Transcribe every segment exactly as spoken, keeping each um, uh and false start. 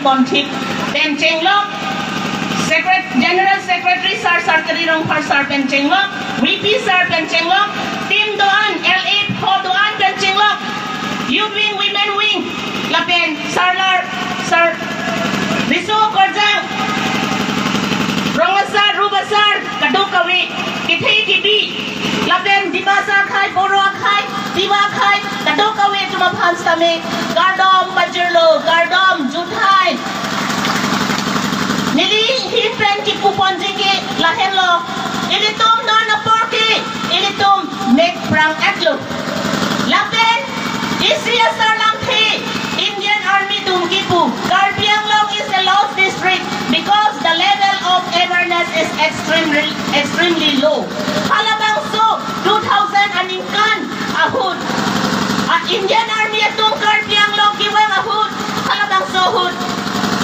Ponthip pen chenglok, Secret-, General Secretary Sar Sarkari Rongphar Sar pen chenglok, V P Sar pen chenglok, team do-an, L A pho do-an pen chenglok, Youth Wing, Women Wing, lapen Sarlar, Sar Riso Korjang, Rong Asar, Rup Asar, kadokave, kethe kebi, lapen Dimasa akhei, Boro akhei, Tiwa akhei, kadokave atum aphan sitame kardom pajirlo, kardom juthai. Neli ahin pen kipu ponji ke lahenlo. Ilitum non apor ke ilitum mek prang-etlo. Lapen isi asarlamthe Indian Army atum kipu, Karbi Anglong is a lost district because the level of awareness is extremely, extremely low. Halabangso two thousand aningkan ahut, a Indian Army atum Karbi Anglong kevang ahut, halabangso ahut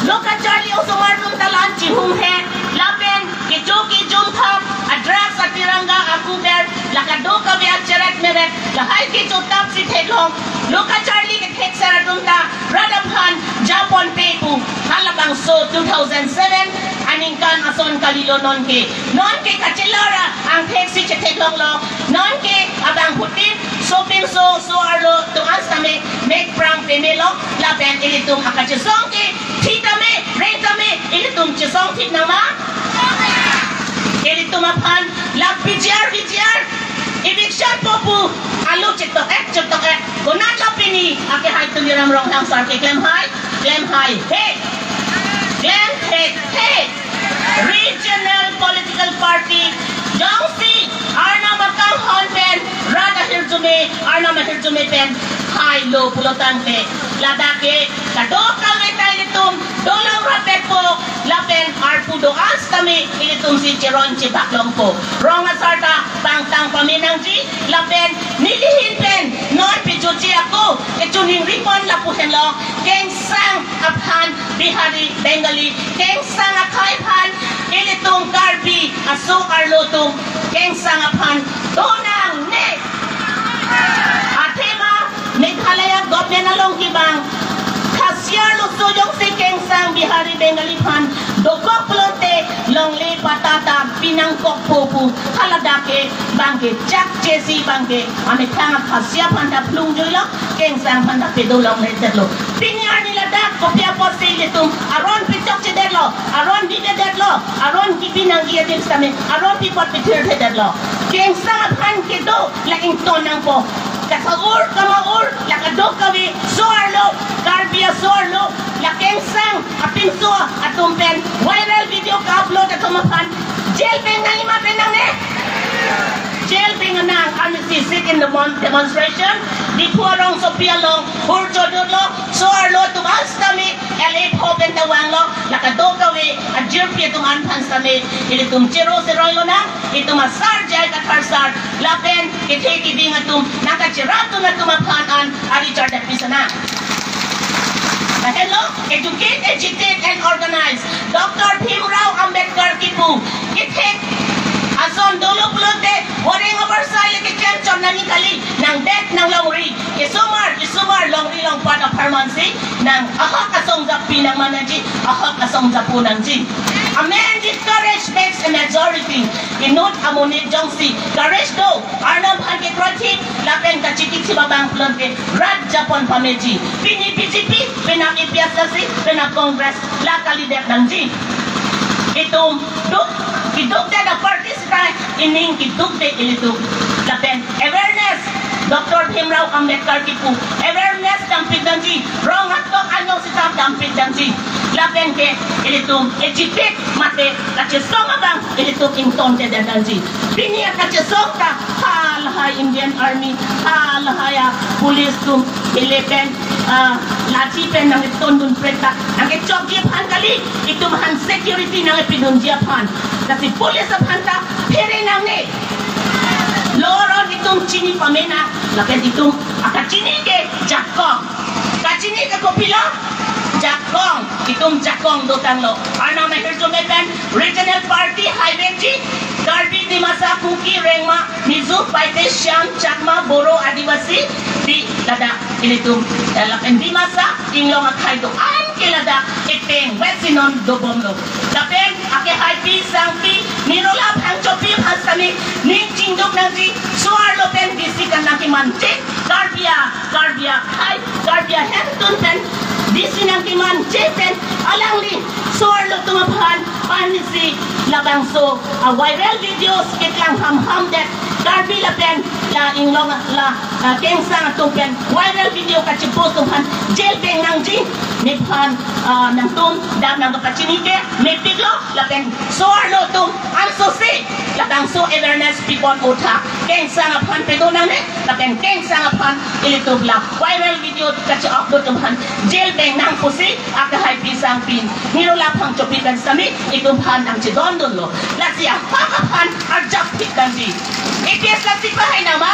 lo kacharli osomar atum ta la-an chihum he, lapen kecho kejum thap, a drugs, a tiranga, a kuber, la kadokave, a cheret meret, lahai kecho thap si theklong, lo kacharli kethek sar atum ta rat aphan japon pe pu, halabangso two thousand seven aningkan ason kalilo nonke. Nonke kachelar angthek si chetheklonglo. Nonke abang hutin sopinso so-arlo atum an sitame mek prang pemelo, lapen ilitum akachesong kethe tame, reng tame, ilitum chesong thip nangma. Ilitum aphan la P G R, P G R, eviction po pu, alu chetok-et, chetok-et. Konatlo pini akehai Tuliram Ronghang Sar ke klemhai, klemhai he, klemthek he. Regional political party jongsi Arnam akanghon pen, rat ahirjume, Arnam ahirjume pen hailo pulotangte, ladak ke kadokave ta ilitum dolong rapetpo, lapen arpu do-an sitame ilitum si cheron chebak longpo. Rong Asar ta pangtang pame nangji, lapen neli ahin pen non pijoji ako kechoningri pon lapu henlo, Kengsang aphan Bihari, Bengali, Kengsang akhei aphan ilitum Karbi aso-arlo atum Kengsang aphan do nangne. Athema Meghalaya government along kevang Khasi arloso jongsi Kengsang, Bihari, Bengali aphan dokok pulote longle patta ta pinangkokpo pu, haladak ke bang ke chakche si bang ke amethang Khasi aphan ta phlung juilo, Kengsang aphan ta pedo longledetlo. Pini arni ladak kopi apotsi ilitum aron pechokchedetlo, aron bibedetlo, aron kebi nangji adim sitame aron pipot pithirthedetlo. Kengsang aphan kedo la ington nangpo. Kasa-ur kama-ur la kadokave so-arlo, Karbi aso-arlo, la Kengsang apinso atum pen viral video ka-upload atum aphan jail pen nangji ma pen nangne? Jail pen nang, arnisi sit-in demon-, demonstration, Diphu arongsopi along hur chodutlo, so-arlo atum an sitame L A pho pen ta vanglo, la kadokave ajirpi atum an aphan sitame ilitum chero seroi lonang, itum asar J I Kathar sar, lapen kethe kebing atum, nangkacherapdun atum aphan an ari chardap pisana. Lahenlo, educate, agitate and organize. Doctor Bhimrao Ambedkar kipu kethek ason dolo pulote, horeng abarsai le keklem chot nangji kali, nangdet nanglongri, kesomar kesomar longri longpat apharmansi nang ahok asong japi nangmanji, ahok asong japo nangji. A man with courage makes a majority. Inut amonit jongsi courage do, Arnam aphan kekroithip lapen kachikithip abang pulote rat japon pameji. Pini B J P, penap A P H L C, penap Congress, la kalidet nangji. Itum duk, kidukdet aparty sita ining kidukde ilitum. Lapen awareness, Doctor Bhimrao Ambedkar kipu awareness dampik nangji, rong atok anong sita dampik nangji. Lapen ke ilitum agitate mate kachesong abang ilitum ingtontedet nangji. Pini akachesong ta halahai Indian Army, halahai a police atum, hile pen, ah, lathi pen nangtondun pret ta nangkechokji aphan kali, itum aphan security nangpidunji aphan. Lasi police aphan ta phere nangne. Lo aron itum chini pamena, lapen itum akachini ke jakong. Kachini ke kopilo? Jakong. Itum jakong dotanglo. Arnam ahirjume pen regional party haibeji, Karbi, Dimasa, Kuki, Rengma, Mizo, Paite, Shyam, Chakma, Boro, Adivasi, di ladak ilitum, eh, lapen Dimasa, Inglong akhei do-an Ladak eteng wet si non dobomlo. Lapen akehaipi sangpi Nirola Phangchopi aphan sitame ning chingduk nangji, so-arlo pen D C kan nangkemanche, Karbi a, Karbi akhai, Karbi ahemtun pen D C nangkemanche pen alangli so-arlo atum aphan pahini si labangso a viral videos ketlang hamham det, Karbi lapen la inglong la, ah, kengsang atum pen viral video kachipost atum aphan jail beng nangji, nephan, ah, nangtum dam nang kapachini ke mepiklo, lapen so-arlo atum ansose labangso awareness pipon otha, kengsang aphan pedo nangne, lapen kengsang aphan ilitum la viral video kachi-upload atum aphan jail beng nang pusi akehaipi sangpi Nirola Phangchopi pen sitame itum aphan nangchedondunlo. Lasi ahok aphan arjap thik nangji. A P H L C pahai nang ma?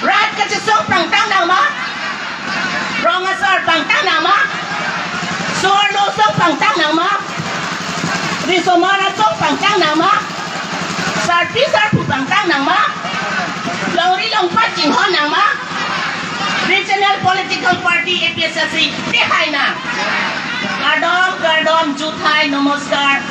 Rat kachesong pangtang nang ma? Rong asar pangtang nang ma? So-arlo asong pangtang nang ma? Risomar asong pangtang nang ma? Sarpi sarpo pangtang nang ma? Longri longpat chinghon nang ma? Regional political party A P H L C pahai nang. Kardom, kardom, juthai, namaskar.